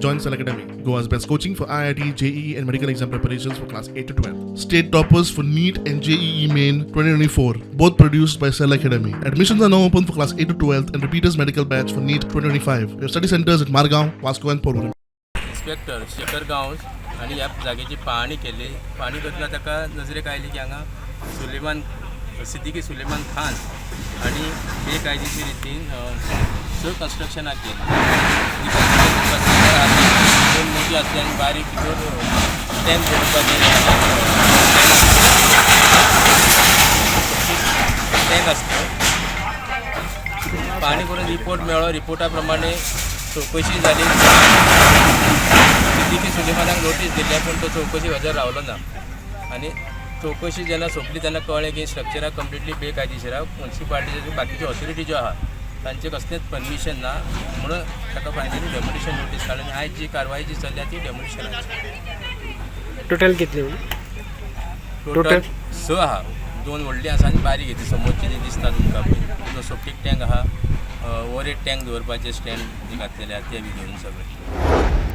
Join Cell Academy, Goa's best coaching for IIT, JEE, and medical exam preparations for class 8 to 12. State toppers for NEET and JEE Main 2024, both produced by Cell Academy. Admissions are now open for class 8 to 12 and repeaters medical batch for NEET 2025. We have study centers at Margao, Vasco, and Porvorim. Inspector Shekhar Gawas हांणी ह्या जागेची पाहणी केली. पाहणी करतना ताका नजरेक आयली की हांगा सुलेमान सिद्दीकी सुलेमान खान हांणी बेकायदेशीर रितीन स कन्स्ट्रक्शनां केली. ती दोन मोठी आसली आनी बारीक भितर टँक दवरपाचे टँक आसलो. पाहणी करून रिपोर्ट मेळ्ळो. रिपोर्टा प्रमाणे चवकशी जाली. सिद्दीकी सुलेमानाक नोटीस दिल्या, पूण तो चवकशी हजर रावलो ना. आनी चवकशी जेन्ना सोंपली तेन्ना कळ्ळें की स्ट्रक्चरां कंप्लिटली बेकायदेशीर आहा. मुन्सिपालिटीचे बाकीच्यो ऑथॉरिटी ज्यो आहा तांचें कसलेंच परमिशन ना म्हणून ताका फायनली डेमोलिशन नोटीस काडली आनी आयज जी कारवाई जी चल्ल्या ती डेमोलिशनाची. टोटल कितली? टोटल स आहा. दोन व्हडली आसा आनी बारीक ती समोरची जी दिसता तुमकां पळय, तितून सेप्टीक टँक आहा, ओवर हेड टँक दवरपाचे स्टँड जे घातलेले आहा ते बी घेवन सगळे.